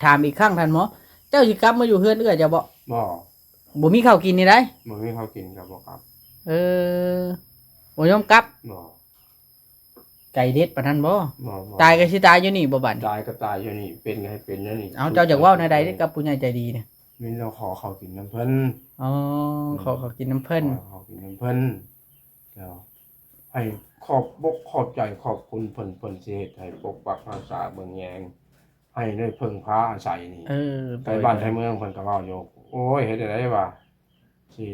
ຖາມອີກຄັ້ງທ່ານໝໍ, ເຈົ້າຊິກັບມາຢູ່ເຮືອນເອື້ອຍເຈົ້າບໍ່? ບໍ່ ບໍ່ມີເຂົ້າກິນນີ້ໃດ໋? ບໍ່ມີເຂົ້າກິນກໍບໍ່ກັບ. ເອີ ບໍ່ຍອມກັບ? ບໍ່. ໃຈເດັດປານນັ້ນບໍ່? ບໍ່ ບໍ່. ຕາຍກໍຊິຕາຍຢູ່ນີ້ບໍ່ບາດນີ້? ຕາຍກໍຕາຍຢູ່ນີ້ ເປັນກໍໃຫ້ເປັນຢູ່ນີ້. ເອົາ ເຈົ້າຢາກເວົ້າແນວໃດເດ້ກັບຜູ້ໃຫຍ່ໃຈດີນະ? ມີແຕ່ຂໍເຂົ້າກິນນຳເພິ່ນ. ອໍ ອືມ ຂໍເຂົ້າກິນນຳເພິ່ນ ຂໍເຂົ້າກິນນຳເພິ່ນ ແລ້ວໃຫ້ຂອບບົກຂອບໃຈຂອບຄຸນເພິ່ນ ເພິ່ນຊິເຮັດໃຫ້ປົກປັກຮັກສາເບິ່ງແຍງ ໃຫ້ໄດ້ເພິ່ງພາອາໄສນີ້. ເອີ ໄທບ້ານໄທເມືອງເພິ່ນກໍເວົ້າຢູ່ ໂອ້ຍ ເຮັດຈັ່ງໃດວ່າ ຊິ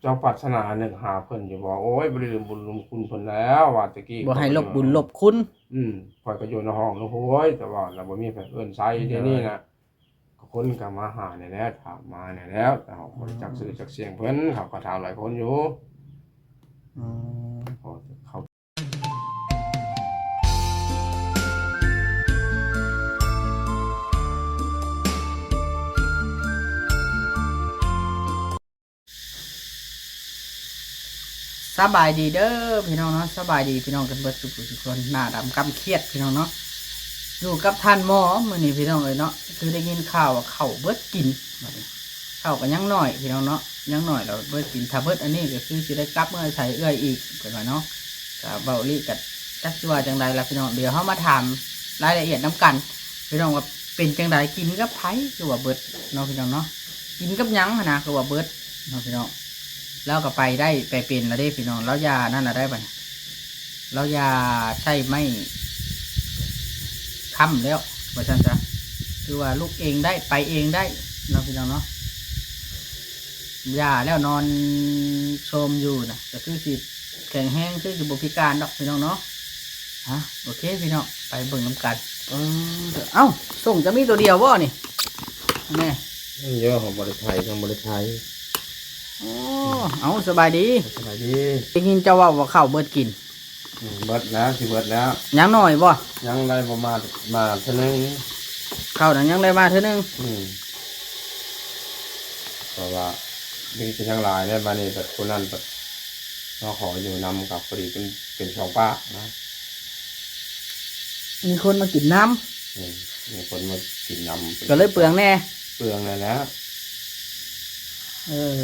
ເຈົ້າປາດຖະໜານຶກຫາເພິ່ນຢູ່ບໍ່? ໂອ້ຍ ບໍ່ໄດ້ລືມບຸນລືມຄຸນເພິ່ນແລ້ວ ວ່າແຕ່ກີ້ ບໍ່ໃຫ້ລົບບຸນລົບຄຸນ. ອືມ ຂ້ອຍກໍຢູ່ໃນຫ້ອງໃນຫ້ວຍ ແຕ່ວ່າລະບໍ່ມີໃຜເອີ້ນໃຊ້. ດຽວນີ້ນະ ຄົນກໍມາຫາແດ່ແລ້ວ ຖາມມາແດ່ແລ້ວ ແຕ່ເຮົາບໍ່ໄດ້ຈັກຊື່ຈັກສຽງເພິ່ນ ເຂົາກໍຖາມຫຼາຍຄົນຢູ່. ອືມ ເຂົາ ສະບາຍດີເດີພີ່ນ້ອງເນາະ ສະບາຍດີພີ່ນ້ອງກັນເບິດສູ່ຜູ້ສູ່ຄົນ. ໜ້າດຳກ້ຳຄຽດພີ່ນ້ອງເນາະ ຢູ່ກັບທ່ານໝໍມື້ນີ້ພີ່ນ້ອງເອີຍເນາະ. ຄືໄດ້ຍິນຂ່າວວ່າເຂົ້າເບິດກິນ ບາດນີ້ເຂົ້າກໍຍັງໜ້ອຍພີ່ນ້ອງເນາະ ຍັງໜ້ອຍແລ້ວເບິດກິນ. ຖ້າເບິດອັນນີ້ກໍຄືຊິໄດ້ກັບເມືອໃສ່ເອື້ອຍອີກ ເພິ່ນວ່າເນາະ. ກໍເວົ້າອີ່ຫຼີກໍຈັກຊິວ່າຈັ່ງໃດລະພີ່ນ້ອງ ດຽວເຮົາມາຖາມລາຍລະອຽດນຳກັນພີ່ນ້ອງ ວ່າເປັນຈັ່ງໃດ ກິນກັບໃຜຄືວ່າເບິດເນາະພີ່ນ້ອງເນາະ. ກິນກັບຫຍັງຫັ້ນນະ ຄືວ່າເບິດເນາະພີ່ນ້ອງ. ລາວກໍໄປໄດ້ໄປເປັນແລ້ວເດ້ພີ່ນ້ອງ ລາວຢ່ານັ້ນລະໄດ້ບັດນີ້ ລາວຢ່າໃຊ້ໄມ້ຄ້ຳແລ້ວວ່າຊັ້ນຊະ ຄືວ່າລຸກເອງໄດ້ໄປເອງໄດ້ເນາະພີ່ນ້ອງເນາະ. ຢ່າແລ້ວ ນອນໂຊມຢູ່ນະ ກໍຄືຊິແຂງແຮງ ຄືຊິບໍ່ພິການດອກພີ່ນ້ອງເນາະ. ຮະ ໂອເຄພີ່ນ້ອງ ໄປເບິ່ງນຳກັນ. ເອີ ເອົ້າ ສົ້ງຈະມີຕົວດຽວບໍ່ນີ້? ແນ່ ຍັງຢູ່ ເຮົາບໍ່ໄດ້ໄຖ ຍັງບໍ່ໄດ້ໄຖ. ໂອ້ ເອົ້າ ສະບາຍດີ ສະບາຍດີ. ໄດ້ຍິນເຈົ້າເວົ້າວ່າເຂົ້າເບິດກິນ. ອືມ ເບິດແລ້ວ ຊິເບິດແລ້ວ. ຍັງໜ້ອຍບໍ່? ຍັງໄດ້ບໍ່ມາ ມາເທື່ອໜຶ່ງ ເຂົ້ານັ້ນຍັງໄດ້ມາເທື່ອໜຶ່ງ. ອືມ ເພາະວ່າມີແຕ່ຍັງຫຼາຍເດ້ ບາດນີ້ແບບຄົນນັ້ນແບບມາຂໍຢູ່ນຳ ກໍພໍດີເປັນ ເປັນສອງປາກນະ. ມີຄົນມາກິນນຳ. ອືມ ມີຄົນມາກິນນຳ ກໍເລີຍເປືອງແດ່ ເປືອງແດ່ແລ້ວ. ເອີ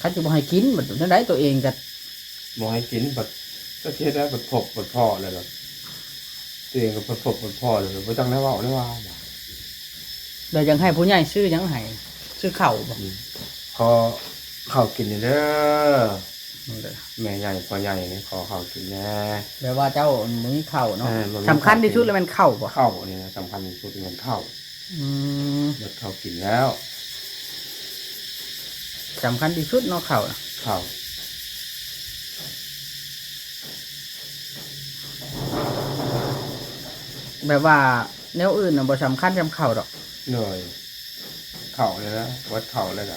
ຄັນຊິບໍ່ໃຫ້ກິນ ບັດແນວໃດ ຕົວເອງກໍບໍ່ໃຫ້ກິນ ບັດຈັກຊິເຮັດແນວໃດ ບັດພົບບັດພໍ້ແລ້ວ ຕົວເອງກໍພົບບັດພໍ້ແລ້ວ ບໍ່ຈັກແນວເວົ້າແນວວ່າ. ແລ້ວຢາກໃຫ້ຜູ້ໃຫຍ່ຊື້ຫຍັງໃຫ້? ຊື້ເຂົ້າບໍ່? ອືມ ຂໍເຂົ້າກິນແດ່ເດີ ແມ່ໃຫຍ່ພໍ່ໃຫຍ່ນີ້ ຂໍເຂົ້າກິນແດ່. ແບບວ່າເຈົ້າບໍ່ມີເຂົ້າເນາະ. ເອີ ບໍ່ມີ ສຳຄັນທີ່ສຸດແລ້ວແມ່ນເຂົ້າບໍ່? ເຂົ້ານີ້ນະ ສຳຄັນທີ່ສຸດແມ່ນເຂົ້າ. ອືມ ເບິດເຂົ້າກິນແລ້ວ ສຳຄັນທີ່ສຸດເນາະ ເຂົ້ານະ ເຂົ້າ. ແບບວ່າແນວອື່ນນະບໍ່ສຳຄັນສ່ຳເຂົ້າດອກ. ໂດຍ ເຂົ້ານີ້ນະ ເບິດເຂົ້າແລ້ວກໍ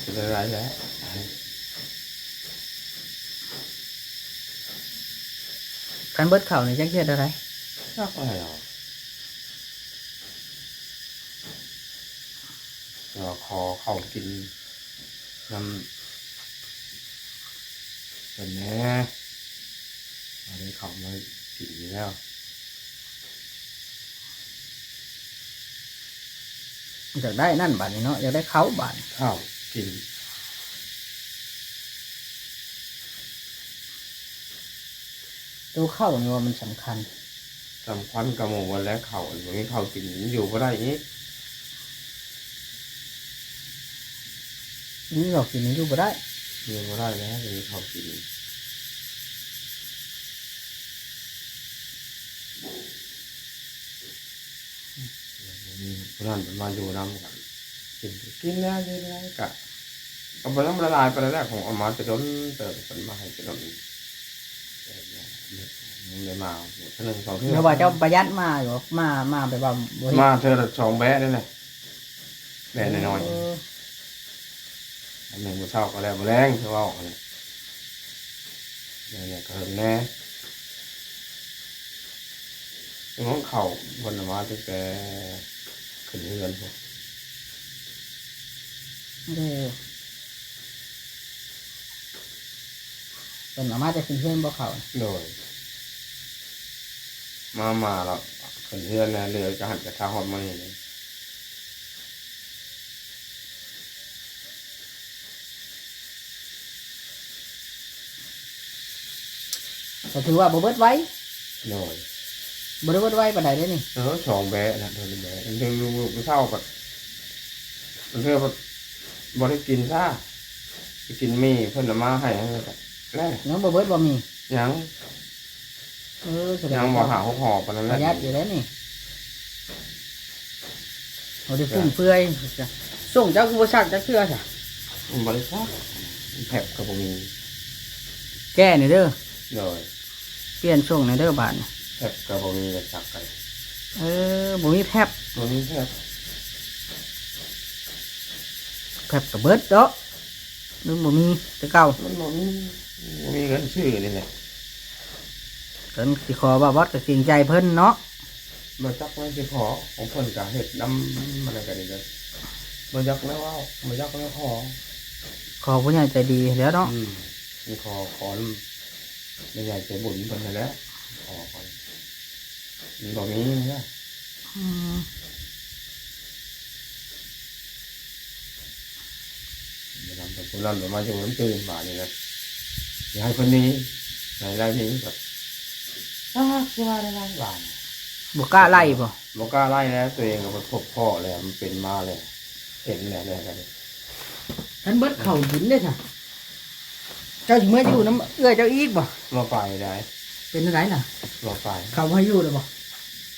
ເປັນໄດ້ແລ້ວ. ຄັນເບິດເຂົ້ານີ້ຈັກເຮັດແນວໃດ? ຈັກແລ້ວ ກໍຂໍເຂົ້າກິນນຳເພິ່ນແດ່ ເອົາໄດ້ເຂົ້າມາກິນຢູ່ແລ້ວ. ຢາກໄດ້ນັ້ນບາດນີ້ເນາະ ຢາກໄດ້ເຂົ້າບາດນີ້ ເຂົ້າກິນ. ໂຕເຂົ້ານີ້ວ່າມັນສຳຄັນ ສຳຄັນກະໝູ່ໝົດແຫຼະ ເຂົ້າ ບໍ່ມີເຂົ້າກິນຢູ່ບໍ່ໄດ້ອີກ. ບໍ່ມີເຂົ້າກິນຢູ່ບໍ່ໄດ້ ຢູ່ບໍ່ໄດ້ແລ້ວ ບໍ່ມີເຂົ້າກິນ. ຜູ້ນັ້ນເພິ່ນມາຢູ່ນຳ ກໍກິນ ກິນແລ້ວ ກິນແລ້ວ ກະ ກໍບໍ່ ຍັງບໍ່ໄດ້ຫຼາຍປານໃດແຫຼະ ຂອງເອົາມາແຕ່ດົນເຕີບ ເພິ່ນມາໃຫ້ແຕ່ດົນ ໄດ້ມາເທື່ອໜຶ່ງສອງເທື່ອ. ແບບວ່າເຈົ້າປະຢັດມາຢູ່ ມາ ມາແບບວ່າບໍ່ເຮັດ ມາເທື່ອລະສອງແບະນີ້ແຫຼະ ແບະນ້ອຍໆ. ເອີ ອັນໜຶ່ງມື້ເຊົ້າກໍແລ້ວ ມື້ແລງຄືເວົ້າຫັ້ນແຫຼະ ແລ້ວກໍເຫິງແດ່. ເລື່ອງຂອງເຂົ້າເພິ່ນນະມາຕັ້ງແຕ່ຂຶ້ນເຮືອນພຸ້ນ. ເອີ ເພິ່ນເອົາມາແຕ່ຂຶ້ນເຮືອນບໍ່ເຂົ້າ? ໂດຍ. ມາ ມາແລ້ວ ຂຶ້ນເຮືອນແລ້ວ ເຫຼືອຈະຫັນກະທາຮອດມື້ນີ້ເດ້. ກໍຖືວ່າບໍ່ເບິດໄວ. ໂດຍ. ບໍ່ໄດ້ເບິດໄວປານໃດເດ້ນີ້. ເອີ ສອງແບະນະ ໂດຍແບະ ເຖິງລູກເຖົ້າກໍ ເທື່ອກໍບໍ່ໄດ້ກິນຊະ ໄປກິນໝີ່ເພິ່ນເອົາມາໃຫ້ ແລ້ວ ຍັງບໍ່ເບິດບໍ່ໝີ່? ຍັງ. ເອີ ສະແດງ ຍັງບໍ່ຫາຫົກຫໍ່ປານນັ້ນແຫຼະ ປະຢັດຢູ່ແລ້ວນີ້. ບໍ່ໄດ້ຟຸມເຟືອຍ. ໂສ້ງເຈົ້າຄືບໍ່ຊັກຈັກເທື່ອຊະ? ມັນບໍ່ໄດ້ຊັກ ແພັບກໍບໍ່ມີ. ແກ້ແດ່ເດີ. ໂດຍ. ປ່ຽນໂສ້ງແດ່ເດີບາດນີ້. ແພັບກໍບໍ່ມີ ແລ້ວຊັກໄປ. ເອີ ບໍ່ມີແພັບ. ບໍ່ມີແພັບ. ແພັບກໍເບິດເນາະ. ມັນບໍ່ມີແຕ່ເກົ່າ. ມັນບໍ່ມີ ບໍ່ມີເງິນຊື້ນີ້ແຫຼະ. ເພິ່ນຊິຂໍວ່າວັດກໍເກງໃຈເພິ່ນເນາະ. ບໍ່ຈັກແນວຊິຂໍ ຂອງເພິ່ນກໍເຮັດນຳ ມັນກໍນີ້ເດີ ບໍ່ຈັກແນວເວົ້າ ບໍ່ຈັກແນວຂໍ. ຂໍຜູ້ໃຫຍ່ໃຈດີແລ້ວເນາະ. ອືມ ຂໍ ຂໍນຳແມ່ໃຫຍ່ໃຈບຸນເພິ່ນຫັ້ນແຫຼະ ຂໍ ຂໍ ມັນບໍ່ມີນະ. ອືມ. ຜູ້ນັ້ນມາຢູ່ນຳຕື່ມບາດນີ້ນະ ຊິໃຫ້ເພິ່ນໜີ ໃຫ້ໄລ່ໜີ ກໍຈັກຊິວ່າໄດ້ຫຼາຍບາດ. ບໍ່ກ້າໄລ່ບໍ່? ບໍ່ກ້າໄລ່ແລ້ວ ຕົວເອງກໍໄປພົບພໍ້ແລ້ວ ມັນເປັນມາແລ້ວ ເຫັນແລ້ວ ແລ້ວກໍ ຄັນເບິດເຂົ້າກິນເດ້ຊະ ເຈົ້າຊິເມືອຢູ່ນຳເອື້ອຍເຈົ້າອີກບໍ່? ບໍ່ໄປໃດ. ເປັນຈັ່ງໃດນະ? ບໍ່ໄປ. ເຂົາບໍ່ໃຫ້ຢູ່ແລ້ວບໍ່?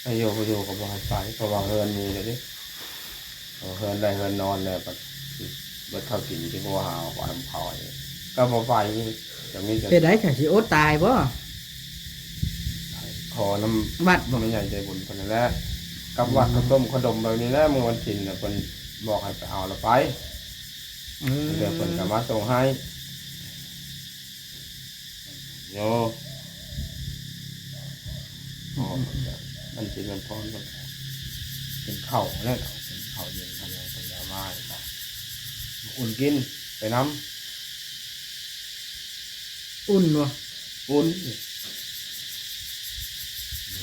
ໃຫ້ຢູ່ ບໍ່ຢູ່ກໍບໍ່ໃຫ້ໄປ ເພາະວ່າເຮືອນມີແລ້ວເດ້. ເອີ ເຮືອນໄດ້ເຮືອນນອນແລ້ວ ບັດເບິດເຂົ້າກິນ ຊິໂທຫາວ່ານຳເຂົາ ກໍບໍ່ໄປ. ກໍມີແຕ່ ເຮັດໃດຊະ ຊິອົດຕາຍບໍ່? ຂໍນຳວັດບໍ່? ແມ່ໃຫຍ່ໃຈບຸນເພິ່ນນັ້ນແຫຼະ ກັບວັດ ອືມ ເຂົ້າຕົ້ມເຂົ້າດົມແບບນີ້ແຫຼະ ມື້ວັນສິນນະ ເພິ່ນບອກໃຫ້ໄປເອົາແລ້ວໄປ. ເອີ ແລ້ວເພິ່ນກໍມາສົ່ງໃຫ້. ໂຍ ອືມ ມັນຊິແມ່ນພອນ ມັນກໍກິນເຂົ້າແລ້ວ ກິນເຂົ້າເຢັນ ເຂົາຍັງໄປເອົາມາ ກໍອຸ່ນກິນໄປນຳ. ອຸ່ນບໍ່? ອຸ່ນ.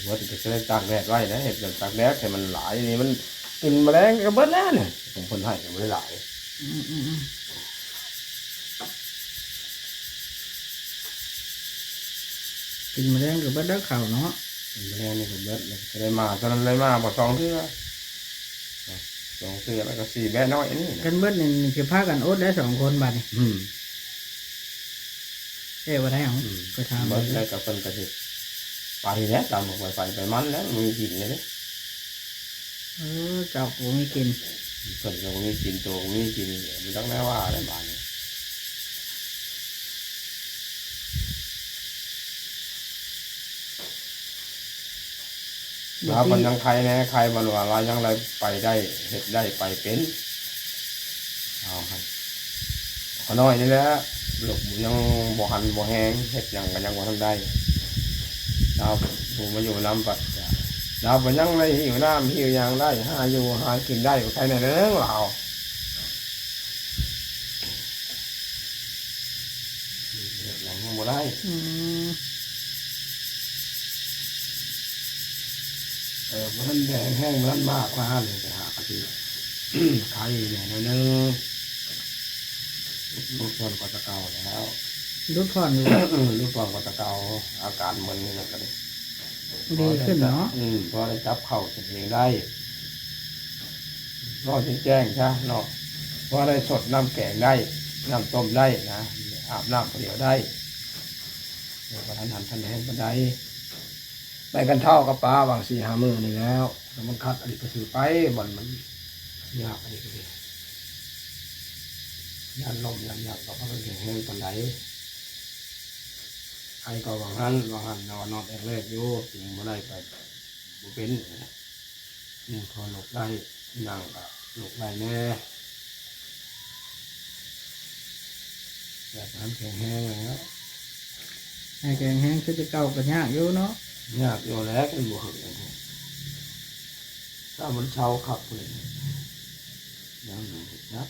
ເບິດກໍຊິໄດ້ຕາກແດດໄວ້ນະ ເຮັດແບບຕາກແດດໃຫ້ມັນຫຼາຍ ນີ້ມັນກິນມະແລງກໍເບິດແລ້ວນີ້ ຂອງເພິ່ນໃຫ້ກໍບໍ່ໄດ້ຫຼາຍ. ອືມໆໆ ກິນມະແລງກໍເບິດແລ້ວເຂົ້າເນາະ. ກິນມະແລງນີ້ກໍເບິດແລ້ວ ກໍໄດ້ມາ ຕອນນັ້ນໄດ້ມາບໍ່ສອງເທື່ອ ສອງເທື່ອ ແລ້ວກໍສີ່ແບະນ້ອຍອັນນີ້ນະ. ຄັນເບິດນີ້ຊິພາກັນອົດໄດ້ສອງຄົນບາດນີ້. ອືມ. ເອີ ບໍ່ໄດ້ເອົາ ອືມ ກໍຖາມ ເບິດແລ້ວກໍເພິ່ນກໍຊິໄປແຫຼະ ຕາມໄປໃຜໄປມັນແຫຼະ ບໍ່ມີກິນເດ້. ເອີ ເຈົ້າກໍບໍ່ມີກິນ ເພິ່ນກໍບໍ່ມີກິນ ໂຕກໍບໍ່ມີກິນ ບໍ່ຈັກແນວວ່າແລ້ວບາດນີ້. ລາວເພິ່ນຍັງໄຄແດ່ ໄຄມັນວ່າລາວຍັງໄດ້ໄປໄດ້ ເຮັດໄດ້ໄປເປັນ. ເອົາ ຂ້ານ້ອຍນີ້ແຫຼະ ລູກຍັງບໍ່ຫັນບໍ່ແຮງ ເຮັດຫຍັງກໍຍັງບໍ່ທັນໄດ້. ລາວຜູ້ມາຢູ່ນຳບັດ ລາວກໍຍັງໄດ້ຫິ້ວນ້ຳຫິ້ວຫຍັງໄດ້ ຫາຢູ່ຫາກິນໄດ້ ໄຄແດ່ເດີລາວ. ເຮັດຫຍັງຍັງບໍ່ໄດ້. ອືມ ເອີ ບໍ່ທັນແດງແຮງ ບໍ່ທັນມາກວ່າຫັ້ນ ໄປຫາກະຊິໄຄແດ່ໜ້ອຍໜຶ່ງ ຫຼຸດຜ່ອນກວ່າແຕ່ເກົ່າແລ້ວ. ຫຼຸດຜ່ອນຢູ່ ຫຼຸດຜ່ອນກວ່າແຕ່ເກົ່າ ອາການມຶນນີ້ນະ ກໍໄດ້ ດີຂຶ້ນເນາະ. ອືມ ພໍໄດ້ຈັບເຂົ້າກິນເອງໄດ້ ເວົ້າແຈ້ງໆຊະເນາະ ພໍໄດ້ສົດນ້ຳແກງໄດ້ ນ້ຳຕົ້ມໄດ້ນະ ອາບນ້ຳຜູ້ດຽວໄດ້ ບໍ່ທັນຫັນທັນແຮງປານໃດ. ໄປກັນເທົ້າກັບປ້າຫວ່າງສີ່ຫ້າມື້ນີ້ແລ້ວ ແລ້ວມັນຄັກອັນນີ້ກໍຊິໄປ ບ່ອນມັນຍາກອັນນີ້ກໍດີ ຢ້ານລົ້ມຢ້ານຫຍັງກໍບໍ່ທັນແຂງແຮງປານໃດ. ໄຄກໍຫວ່າງຫັ້ນ ຫວ່າງຫັ້ນ ແຕ່ວ່ານອນແອກແລກຢູ່ ກິນບໍ່ໄດ້ກໍບໍ່ເປັນ. ຍັງພໍລຸກໄດ້ ນັ່ງກໍລຸກໄດ້ແດ່ ແຕ່ບໍ່ທັນແຂງແຮງແລ້ວ. ໃຫ້ແຂງແຮງຄືແຕ່ເກົ່າກໍຍາກຢູ່ເນາະ. ຍາກຢູ່ແຫຼະ ຄັນບໍ່ຝຶກ ຖ້າມັນເຊົາຄັກພຸ້ນແຫຼະ ຍັງບໍ່ຮູ້ຈັກ.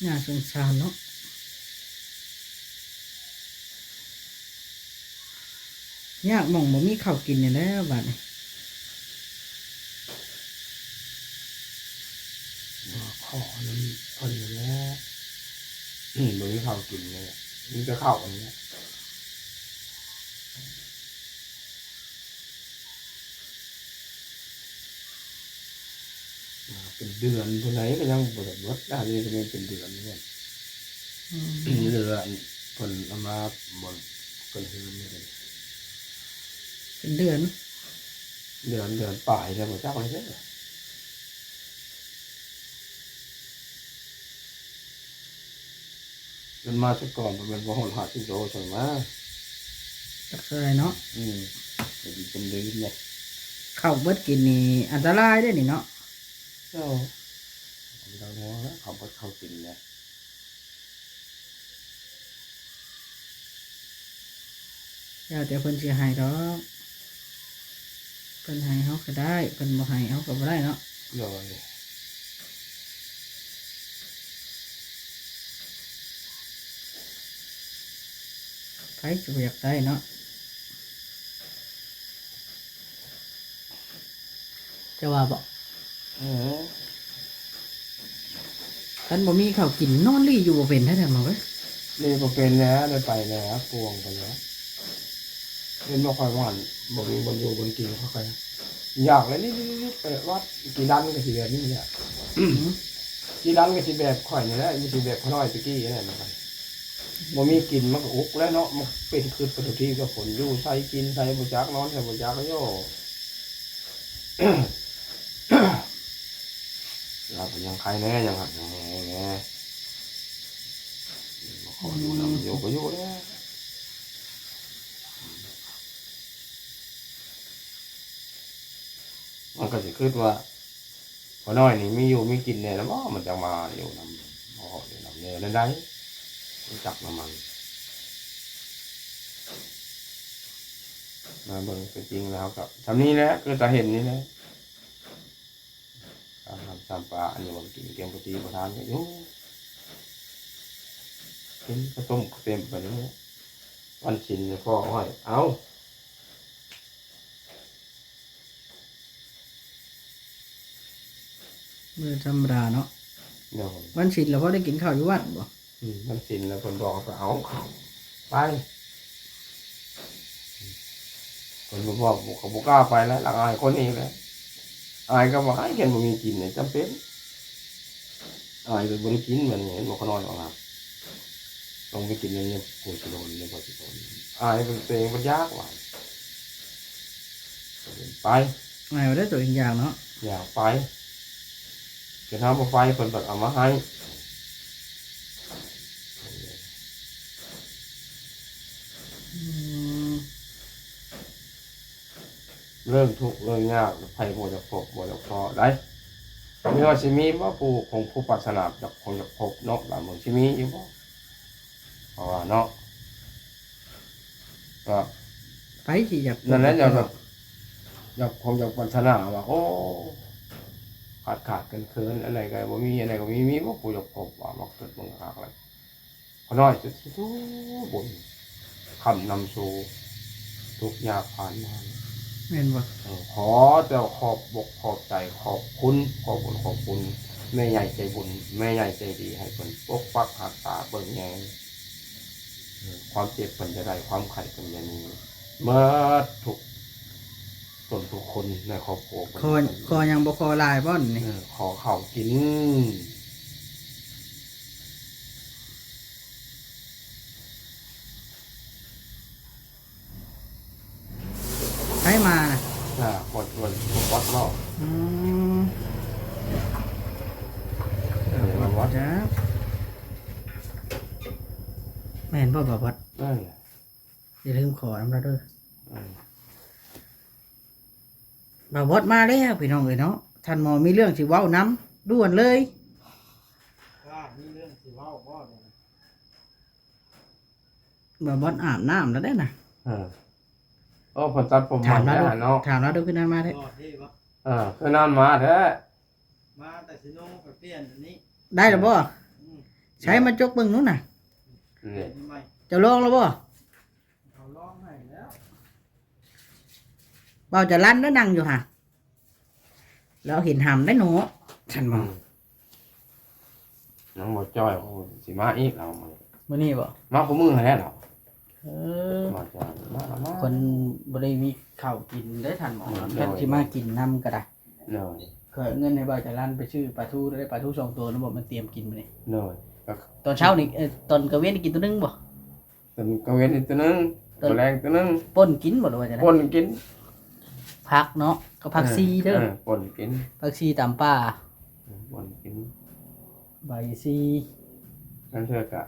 ໜ້າສົງສານເນາະ. ຍາກໝ່ອງບໍ່ມີເຂົ້າກິນນີ້ແຫຼະບາດນີ້. ຂໍນຳເພິ່ນນີ້ແຫຼະ ບໍ່ມີເຂົ້າກິນນີ້ແຫຼະ ມີແຕ່ເຂົ້າອັນນີ້ແຫຼະ. ເປັນເດືອນພຸ້ນໃດ ກໍຍັງບໍ່ໄດ້ເບິດ ອັນນີ້ກໍແມ່ນເປັນເດືອນພຸ້ນ. ອືມ ເດືອນເພິ່ນເອົາມາບ່ອນເພິ່ນເຮືອນນີ້ເດ້ ເປັນເດືອນ ເດືອນ ເດືອນປາຍແລ້ວ ບໍ່ຈັກເລີຍເດ້. ເງິນມາສະກ່ອນປະມານບໍ່ຮອດຫ້າສິບໂລຊັ້ນມາ ຈັກເທົ່າໃດເນາະ. ອືມ ເປັນ ເປັນເດືອນເລີຍ ເຂົ້າເບິດກິນນີ້ອັນຕະລາຍເດ້ນີ້ເນາະ. ເຈົ້າ ເອົາໄປເອົາແນວແລ້ວ ເຂົ້າເບິດເຂົ້າກິນແລ້ວ. ແລ້ວແຕ່ເພິ່ນຊິໃຫ້ດອກ ເພິ່ນໃຫ້ເຮົາກໍໄດ້ ເພິ່ນບໍ່ໃຫ້ເຮົາກໍບໍ່ໄດ້ເນາະ. ໂດຍ ໃຜຊິບໍ່ຢາກໄດ້ເນາະ ເຈົ້າວ່າບໍ່? ເອີ ຄັນບໍ່ມີເຂົ້າກິນ ນອນລີ້ຢູ່ບໍ່ເປັນແທ້ໆ ໝໍເອີຍ. ລີ້ບໍ່ເປັນແລ້ວ ໄດ້ໄປແລ້ວ ປ່ວງໄປແລ້ວ. ເຫັນບໍ່ ຂ້ອຍວ່າ ບໍ່ມີບ່ອນຢູ່ບ່ອນກິນ ຂ້ອຍກໍຢາກແລ້ວ ລີ້ໆໆ ໄປວັດ. ຈີ່ດັນກໍຊິແບບນີ້ແຫຼະ ອືມ ຈີ່ດັນກໍຊິແບບຂ້ອຍນີ້ແຫຼະ ມັນຊິແບບຂ້ານ້ອຍຕະກີ້ນັ້ນ. ບໍ່ມີກິນມັນກໍອຸກແລ້ວເນາະ ມັນເປັນຄືດປະຕູທີກັບຄົນ ຢູ່ໃສກິນໃສບໍ່ຈັກ ນອນໃສບໍ່ຈັກ. ໂຍ ລາວກໍຍັງໄຄແດ່ ຍັງຮັກຍັງແຮງແດ່ ມາຂໍຢູ່ນຳ ອືມ ຢູ່ກໍຢູ່ແດ່. ມັນກໍຊິຄິດວ່າ ພໍ່ນ້ອຍນີ້ມີຢູ່ມີກິນແດ່ລະບໍ ມັນຈັ່ງມາຢູ່ນຳ ມາຂໍຢູ່ນຳແດ່ນັ້ນໃດ ຮູ້ຈັກນຳມັນ. ມາເບິ່ງຕົວຈິງແລ້ວກໍຊ່ຳນີ້ແຫຼະ ຄືຕາເຫັນນີ້ແຫຼະ. ຕາມນ້ຳຕາມປາ ອັນນີ້ບໍ່ກິນແກງປະຕີປະທານກໍຢູ່ ກິນກະຕົ້ມກະເຕັມໄປນີ້ແຫຼະ. ວັນສິນນີ້ພໍ ໂອ້ຍ ເອົາ ມື້ທຳມະດາເນາະ. ໂດຍ ວັນສິນລະພໍໄດ້ກິນເຂົ້າຢູ່ວັດບໍ? ອືມ ມັນສິນແລ້ວເພິ່ນບອກໃຫ້ໄປເອົາເຂົ້າ ໄປ ເພິ່ນບໍ່ບອກ ກໍບໍ່ກ້າໄປແລ້ວ ລະອາຍຄົນອີກແລ້ວ ອາຍກໍບໍ່ອາຍ ຄັນບໍ່ມີກິນນີ້ຈຳເປັນ ອາຍກໍບໍ່ໄດ້ກິນ. ບັດນີ້ເຫັນບໍ່ ຂະນ້ອຍອອກນາ ຕ້ອງໄປກິນນຳຜູ້ຊິໂດນ ນຳຜູ້ຊິໂດນ ອາຍເປັນຕົວເອງບໍ່ຢາກວ່າ ໄປ ອາຍວ່າໄດ້ຕົວເອງຢາກເນາະ ຢາກໄປ. ຄັນເຮົາບໍ່ໄປ ເພິ່ນບັດເອົາມາໃຫ້. ອືມ ເລື່ອງທຸກເລື່ອງຍາກ ໃຜບໍ່ຢາກພົບບໍ່ຢາກພໍ້ໃດ໋. ມີວ່າຊິມີບໍ່ຜູ້ ຂອງຜູ້ປາດຖະໜາ ຢາກ ຄົງຢາກພົບເນາະ ບາງເມືອງຊິມີຢູ່ບໍ່? ເພາະວ່າເນາະ ກໍໃຜຊິຢາກ ນັ້ນແຫຼະ ຢາກແບບ ຢາກ ຄົງຢາກປາດຖະໜາວ່າ ໂອ້ ຂາດໆເຂີນໆ ອັນໃດກໍບໍ່ມີ ອັນໃດກໍມີ ມີບໍ່ຜູ້ຢາກພົບວ່າ ມາເກີດເບິ່ງຄັກແລ້ວ ຂະນ້ອຍຈຸດທູບຸນ ຄ້ຳນຳສູ່ທຸກຍາກຜ່ານມາ ແມ່ນບໍ່? ເອີ ຂໍແຕ່ຂອບອົກຂອບໃຈ ຂອບຄຸນ ຂອບບຸນຂອບຄຸນແມ່ໃຫຍ່ໃຈບຸນ ແມ່ໃຫຍ່ໃຈດີ ໃຫ້ເພິ່ນປົກປັກຮັກສາເບິ່ງແຍງ ເອີ ຄວາມເຈັບເພິ່ນຢ່າໄດ້ ຄວາມໄຂ້ເພິ່ນຢ່າມີ ເໝິດທຸກ ຕົນທຸກຄົນໃນຄອບຄົວເພິ່ນ. ຂໍ ຂໍຫຍັງບໍ່ຂໍຫຼາຍບໍ່ນີ້? ເອີ ຂໍເຂົ້າກິນ. ໃຜມານະ? ອ່າ ບໍ່ ບໍ່ ບໍ່ວັດເນາະ. ອືມ ເອີ ບໍ່ວັດ ຈັກ ແມ່ນບໍ່ ບໍ່ວັດ? ເອີ ຢ່າລືມຂໍນຳລາວເດີ. ເອີ ບ່າວບອດມາແລ້ວພີ່ນ້ອງເອີຍເນາະ. ທ່ານໝໍມີເລື່ອງຊິເວົ້ານຳດ່ວນເລີຍ. ມີເລື່ອງຊິເວົ້າບໍ່? ບ່າວບອດອາບນ້ຳແລ້ວເດ້ນະ. ເອີ ໂອ້ ເພິ່ນຕັດຜົມໃໝ່ແລ້ວເນາະ. ຖາມລາວດູ ຄືນານມາແທ້. ເອີ ຄືນານມາແທ້. ມາແຕ່ຊິໂນໄປປ່ຽນອັນນີ້ ໄດ້ແລ້ວບໍ່? ອືມ ໃຊ້ມາຈົກເບິ່ງນູ້ນນະ. ນີ້ ເຈົ້າລອງແລ້ວບໍ່? ເຂົາລອງໃຫ້ແລ້ວ. ເວົ້າຈະລັນແລ້ວນັ່ງຢູ່ຫາ ລາວເຫັນຫຳໄດ້ເນາະ ຊັ້ນບໍ່? ອືມ ນາງບໍ່ຈ້ອຍຊິມາອີກລາວ ມື້ນີ້ບໍ່? ມາຄູ່ມື້ຫັ້ນແຫຼະລາວ. ເອີ ບໍ່ຈ້ອຍມາລະມາ ເພິ່ນບໍ່ໄດ້ມີເຂົ້າກິນເດ້ທ່ານໝໍ. ອືມ ຄັນຊິມາກິນນຳກໍໄດ້. ໂດຍ ຂ້ອຍເອົາເງິນໃຫ້ບ່າວຈະລັນໄປຊື້ປາທູ ໄດ້ປາທູສອງໂຕນະບໍ ມາຕຽມກິນມື້ນີ້. ໂດຍ ຕອນເຊົ້ານີ້ ເອີ ຕອນກາງເວັນນີ້ກິນໂຕໜຶ່ງບໍ? ຕອນກາງເວັນນີ້ໂຕໜຶ່ງ ຕອນແລງໂຕໜຶ່ງ. ປົ່ນກິນບໍ ຫຼືວ່າຈັ່ງໃດ? ປົ່ນກິນ ຜັກເນາະ ກັບຜັກຊີເດີ. ເອີ ປົ່ນກິນ ຜັກຊີຕຳປາ ເອີ ປົ່ນກິນ ໃບຊີ. ລາງເທື່ອກະ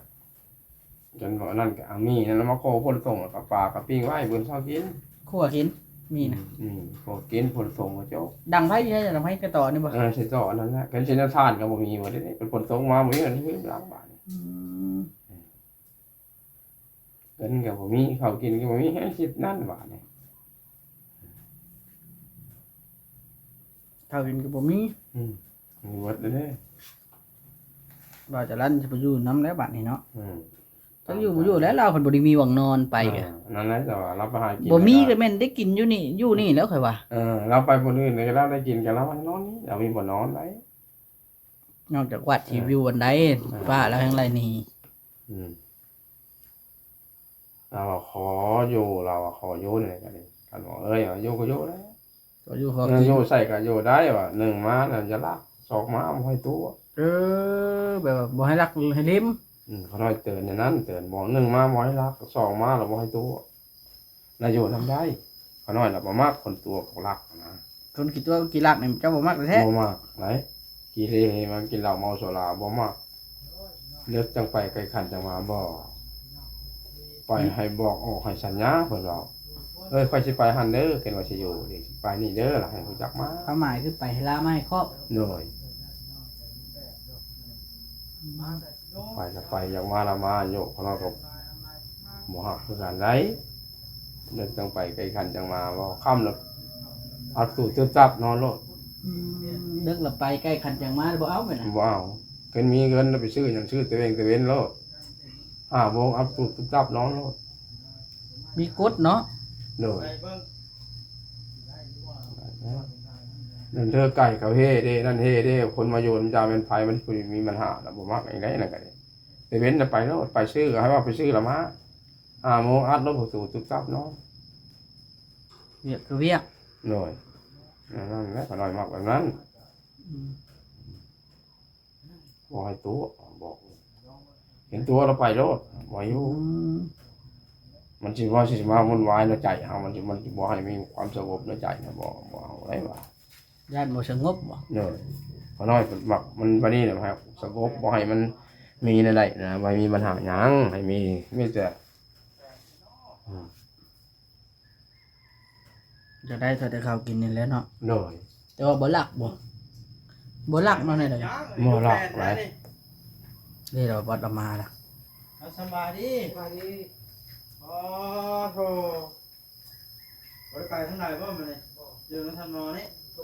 ຈັ່ງວ່ານັ້ນກະເອົາມີນັ້ນມາຂໍຝົນຕົກ ແລ້ວກະປາກະປີ້ງໄວ້ ມື້ເຊົ້າກິນ ຂົ້ວກິນ ມີນະ. ອືມ ຂົ້ວກິນ ຝົນຕົກມາຈົກ. ດັງໄຟຢູ່ໃສ? ດັງໄຟກະຕໍ່ນີ້ບໍ? ເອີ ໃສ່ຕໍ່ອັນນັ້ນແຫຼະ. ຄັນຊິເອົາຖ່ານກະບໍ່ມີ ບໍ່ໄດ້ ເປັນຝົນຕົກມາບໍ່ມີອັນອື່ນລ້າງບາດນີ້. ອືມ ເງິນກໍບໍ່ມີ ເຂົ້າກິນກໍບໍ່ມີ ໃຫ້ຄິດນັ້ນບາດນີ້ ເຂົ້າກິນກໍບໍ່ມີ. ອືມ ໝົດແລ້ວເດ້ ບ່າວຈະລັນຊິໄປຢູ່ນຳແລ້ວບາດນີ້ເນາະ. ອືມ ຈັກຢູ່ບໍ່ຢູ່ແລ້ວ ລາວເພິ່ນບໍ່ໄດ້ມີບ່ອນນອນໄປ. ເອີ ນັ້ນແຫຼະ ແຕ່ວ່າລາວໄປຫາກິນ ບໍ່ມີກໍແມ່ນໄດ້ກິນຢູ່ນີ້ ຢູ່ນີ້ແລ້ວຂ້ອຍວ່າ. ເອີ ລາວໄປບ່ອນອື່ນກໍລາວໄດ້ກິນ ກໍລາວໃຫ້ນອນນີ້ ລາວມີບ່ອນນອນໄດ້. ນອກຈາກວັດທີ່ ເອີ ຢູ່ອັນໃດ ເອີ ປ້າລາວແຮ່ງໄລ່ໜີ. ອືມ ລາວວ່າຂໍຢູ່ ລາວວ່າຂໍຢູ່ນີ້ກໍດີ ຄັນວ່າ ເອີຍ ຢູ່ກໍຢູ່ແຫຼະ ກໍຢູ່ຂໍກິນ ຢູ່ໃສກໍຢູ່ໄດ້ວ່າ ໜຶ່ງມາແລ້ວຢ່າລັກ ສອງມາບໍ່ໃຫ້ຕົວະ. ເອີ ແບບວ່າບໍ່ໃຫ້ລັກໃຫ້ເລັມ. ອືມ ຂ້ານ້ອຍເຕືອນແນວນັ້ນ ເຕືອນບໍ່ ໜຶ່ງມາບໍ່ໃຫ້ລັກ ສອງມາແລ້ວບໍ່ໃຫ້ຕົວະ. ລະຢູ່ນຳໄດ້ ຂ້ານ້ອຍລະບໍ່ມັກຄົນຕົວະກັບລັກນະ. ຄົນຂີ້ຕົວະຂີ້ລັກນີ້ເຈົ້າບໍ່ມັກແທ້? ບໍ່ມັກໄດ໋ ຂີ້ເລມັນກິນເຫຼົ້າເມົາສຸລາບໍ່ມັກ. ເລິກຈັ່ງໄປ ໃກ້ຄັນຈັ່ງມາ ບໍ່ ໄປໃຫ້ບອກອອກໃຫ້ສັນຍາ ເພິ່ນເວົ້າ. ເອີຍ ຂ້ອຍຊິໄປຫັ້ນເດີ ເຫັນວ່າຊິຢູ່ນີ້ ຊິໄປນີ້ເດີ ລະໃຫ້ຮູ້ຈັກມາ. ຄວາມໝາຍຄືໄປໃຫ້ລາມາໃຫ້ຄອບ. ໂດຍ ໄປລະໄປ ຢາກມາລະມາ ໂຍກຂະນ້ອຍກໍບໍ່ຮັກຄືກັນໄດ໋. ເລິກຈັ່ງໄປ ໃກ້ຄັນຈັ່ງມາ ເວົ້າຄ່ຳລະອັດຕູຕຶບຕັບນອນໂລດ. ອືມ ເລິກລະໄປ ໃກ້ຄັນຈັ່ງມາ ບໍ່ເອົາແມ່ນນະ? ບໍ່ເອົາ. ຄັນມີເງິນລະໄປຊື້ຫຍັງ ຊື້ແຕ່ເວັນ ແຕ່ເວັນໂລດ. ຫ້າໂມງອັດຕູຕຶບຕັບນອນໂລດ. ມີກົດເນາະ. ໂດຍ ນັ້ນເດີ ໄກ່ເຂົາເຮເດ້ ນັ້ນເຮເດ້ ຄົນມາຢູ່ນຳຈາແມ່ນໃຜ ມັນຜູ້ມີບັນຫາລະບໍ່ມັກອີກໄດ໋ ນັ້ນກະເດ້. ແຕ່ເວັນນະໄປໂລດ ໄປຊື້ກໍໃຫ້ວ່າໄປຊື້ລະມາ. ຫ້າໂມງອັດລົງປະຕູຕຶບຕັບເນາະ. ວຽກຄືວຽກ. ໂດຍ ນັ້ນແຫຼະ ຂ້ານ້ອຍມັກແບບນັ້ນ. ອືມ ບໍ່ໃຫ້ຕົວະ ບອກ ເຫັນຕົວະລະໄປໂລດ ບໍ່ໃຫ້ຢູ່. ອືມ ມັນຊິວ່າຊິມາວຸ່ນວາຍໃນໃຈເຮົາ ມັນຊິ ມັນຊິບໍ່ໃຫ້ມີຄວາມສະຫງົບໃນໃຈນະ ບໍ່ ບໍ່ເອົາໄດ້ວ່າ. ຢ້ານບໍ່ສະຫງົບບໍ? ໂດຍ ຂ້ານ້ອຍມັກມັນບາດນີ້ແຫຼະ ໃຫ້ສະຫງົບ ບໍ່ໃຫ້ມັນມີແນວໃດນະ ບໍ່ໃຫ້ມີບັນຫາຫຍັງ ໃຫ້ມີ ມີແຕ່ ອືມ ຢາກໄດ້ເທົ່າແຕ່ເຂົ້າກິນນີ້ແຫຼະເນາະ. ໂດຍ ແຕ່ວ່າບໍ່ລັກບໍ? ບໍ່ລັກເນາະ ແນວໃດກໍ ບໍ່ລັກຫຼາຍ. ນີ້ລາວບັດລາວມາລະ ສະບາຍດີ. ສະບາຍດີ. ອໍ ໂທ ບໍ່ໄດ້ໄປທາງໃດບໍ່ມື້ນີ້? ຢູ່ນຳທ່ານໝໍນີ້. ອໍ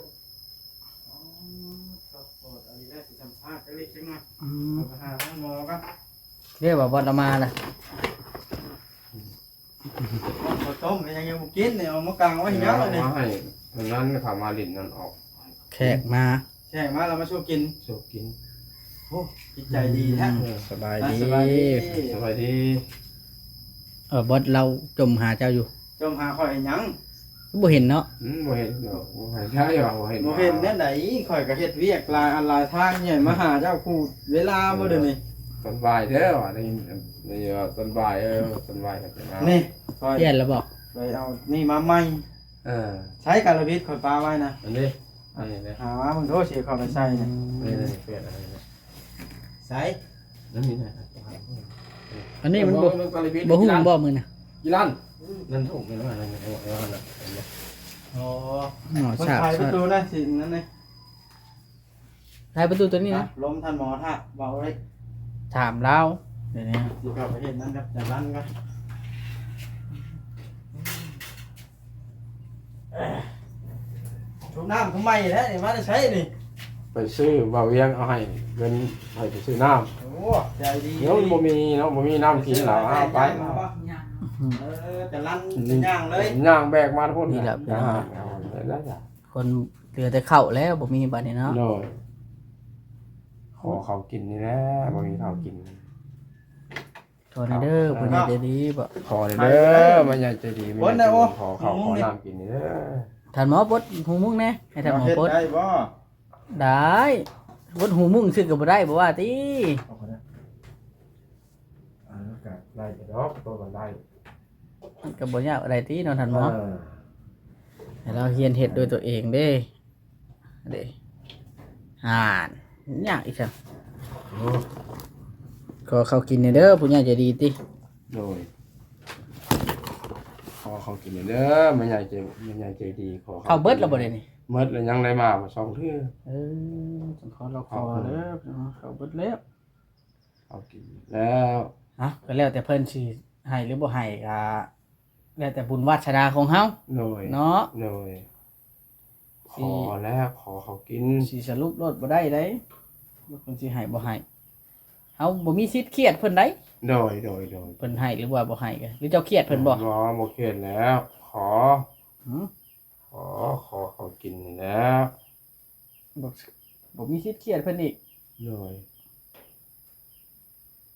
ສະໂພດ ອັນນີ້ໄດ້ຊິສຳພາດຈັກເລັກຈັກນ້ອຍ. ອືມ ໄປຫາທ່ານໝໍກ່ອນ. ເດ້ວ່າບໍ່ໄດ້ມາລະ ເຂົ້າຕົ້ມຍັງ ຍັງບໍ່ກິນນີ້ ເອົາມາກາງໄວ້ໃຫ້ຍັງນີ້. ເອົາມາໃຫ້ ອັນນັ້ນເຂົາມາຫຼິ້ນນັ້ນອອກ. ແຂກມາ ແຂກມາແລ້ວມາສູ່ກິນ ສູ່ກິນ. ໂອ້ ຈິດໃຈດີແທ້. ອືມ ສະບາຍດີ ອ່າ ສະບາຍດີ ສະບາຍດີ. ເອີ ບອດລາວຈົ່ມຫາເຈົ້າຢູ່. ຈົ່ມຫາຂ້ອຍເຮັດຫຍັງ? ບໍ່ເຫັນເນາະ. ອືມ ບໍ່ເຫັນດອກ ບໍ່ໃຫ້ໃຊ້ວ່າບໍ່ເຫັນ ບໍ່ເຫັນແນວໃດ. ຂ້ອຍກໍເຮັດວຽກຫຼາຍອັນຫຼາຍທາງ ໃຫຍ່ມາຫາເຈົ້າຄູ່ເວລາບໍ່ ເອີ ດຽວນີ້. ຕອນບ່າຍເດີວ່າ ໄດ້ຍິນ ໄດ້ຍິນວ່າຕອນບ່າຍ ເອີ ຕອນບ່າຍກໍຈະມາ. ນີ້ຂ້ອຍປ່ຽນແລ້ວບໍ? ຂ້ອຍເອົານີ້ມາໃໝ່. ເອີ ໃຊ້ກາລະບິດຂ້ອຍປະໄວ້ນະ ອັນນີ້ ອັນນີ້ເດ້ ຫາມາເບິ່ງໂທ ຊິເຂົ້າໄປໃສ່ນີ້. ອືມ ນີ້ໆ ເປີດອັນນີ້ ໃສ່ ອັນນີ້ນະ ອັນນີ້ມັນບໍ່ ບໍ່ຮູ້ບໍ່ມື້ນະ ກິລັນ ນັ້ນຖົງນີ້ວ່ານັ້ນ ເອົາ ເອົາ ເອົາ ເອົາ. ອໍ ໝໍສາບ ໄຂປະຕູນະ ຊິນັ້ນນີ້. ໄຂປະຕູຕົວນີ້ນະ ລົມທ່ານໝໍຖ້າເວົ້າເລີຍ ຖາມລາວ. ດຽວນີ້ຊິເຂົ້າໄປເຮັດນັ້ນກັບຈານລັນກ່ອນ. ທຸບນ້ຳຜູ້ໃໝ່ແທ້ນີ້ ມາແຕ່ໃສນີ້? ໄປຊື້ ບ່າວວຽງເອົາໃຫ້ເງິນໃຫ້ໄປຊື້ນ້ຳ. ໂອ້ ໃຈດີ. ດຽວມັນບໍ່ມີເນາະ ບໍ່ມີນ້ຳກິນແລ້ວ. ເອົາໄປ ໄປ ໄປ. ເອີ ຈະລັນ ອືມ ຈະຍ່າງເລີຍ ຍ່າງແບກມາພຸ້ນ ນີ້ແຫຼະ ພີ່ນ້ອງ ອ່າ ເອົາເລີຍລະ ຄົນເຫຼືອແຕ່ເຂົ້າແລ້ວ ບໍ່ມີບາດນີ້ເນາະ ໂດຍ ຂໍເຂົ້າກິນນີ້ແຫຼະ ບໍ່ມີເຂົ້າກິນ ຂໍແດ່ເດີ ເອີ ຜູ້ໃຫຍ່ໃຈດີບໍ ຂໍແດ່ເດີ ແມ່ໃຫຍ່ໃຈດີ ແມ່ໃຫຍ່ໃຈບຸນ ຂໍເຂົ້າ ຂໍນ້ຳກິນນີ້ເດີ ທ່ານໝໍປົດຫູມຸ້ງແດ່ ໃຫ້ທ່ານໝໍປົດ ເຮັດໄດ້ບໍ່? ໄດ້ ປົດຫູມຸ້ງຊື່ກໍບໍ່ໄດ້ ບໍ່ວ່າຕິ ເອົາກໍໄດ້ ເອີ ກໍໄດ້ດອກ ຕົວມັນໄດ້ ມັນກໍບໍ່ຍາກປານໃດຕິເນາະທ່ານໝໍ ເອີ ໃຫ້ລາວຮຽນເຮັດດ້ວຍຕົວເອງເດ້ ເດ້ ຫານ ຍາກອີກຊັ້ນ ໂອ້ ຂໍເຂົ້າກິນແດ່ເດີ ຜູ້ໃຫຍ່ໃຈດີຕິ ໂດຍ ຂໍເຂົ້າກິນແດ່ເດີ ແມ່ໃຫຍ່ໃຈ ແມ່ໃຫຍ່ໃຈດີ ຂໍເຂົ້າ ເຂົ້າເບິດແລ້ວບໍ່ເດນີ້? ເບິດແລ້ວ ຍັງໄດ້ມາບໍ່ສອງເທື່ອ ເອີ ຈັ່ງຂໍລາວຂໍເດີ ເຂົ້າເບິດແລ້ວ ເຂົ້າກິນແລ້ວ ເອົ້າ ກໍແລ້ວແຕ່ເພິ່ນຊິໃຫ້ຫຼືບໍ່ໃຫ້ ກໍແລ້ວແຕ່ບຸນວາດສະໜາຂອງເຮົາ ໂດຍ ເນາະ ໂດຍ ຂໍແລ້ວ ຂໍເຂົ້າກິນ ຊິສະຫຼຸບໂລດບໍ່ໄດ້ເດ້ ວ່າເພິ່ນຊິໃຫ້ບໍ່ໃຫ້ ເຮົາບໍ່ມີສິດຄຽດເພິ່ນໃດ ໂດຍ ໂດຍ ໂດຍ ເພິ່ນໃຫ້ຫຼືວ່າບໍ່ໃຫ້ ຫຼືເຈົ້າຄຽດເພິ່ນບໍ່? ບໍ່ ບໍ່ຄຽດແລ້ວ ຂໍ ຫື? ຂໍ ຂໍເຂົ້າກິນນີ້ແຫຼະ ບໍ່ ບໍ່ມີສິດຄຽດເພິ່ນອີກ ໂດຍ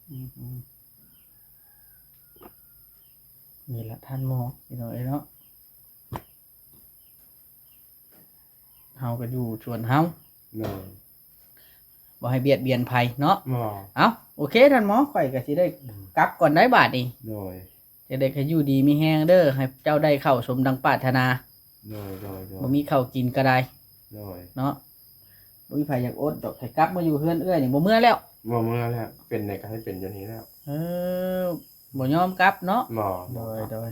ອືມ ນີ້ລະທ່ານໝໍ ພີ່ນ້ອງເອີຍເນາະ ເຮົາກໍຢູ່ສ່ວນເຮົາ ໂດຍ ບໍ່ໃຫ້ບຽດບຽນໃຜເນາະ ບໍ່ ເອົ້າ ໂອເຄ ທ່ານໝໍ ຂ້ອຍກໍຊິໄດ້ ອືມ ກັບກ່ອນໄດ໋ບາດນີ້ ໂດຍ ຈັ່ງໃດກໍຢູ່ດີມີແຮງເດີ ໃຫ້ເຈົ້າໄດ້ເຂົ້າສົມດັ່ງປາດຖະໜາ ໂດຍ ໂດຍ ໂດຍ ບໍ່ມີເຂົ້າກິນກໍໄດ້ ໂດຍ ເນາະ ບໍ່ມີໃຜຢາກອົດດອກ ໃຫ້ກັບມາຢູ່ເຮືອນເອື້ອຍນີ້ ບໍ່ເມືອແລ້ວ ບໍ່ເມືອແລ້ວ ເປັນໃດກໍໃຫ້ເປັນຢູ່ນີ້ແລ້ວ ເອີ ບໍ່ຍອມກັບເນາະ ບໍ່ ໂດຍ ບໍ່ກັບ ໂດຍ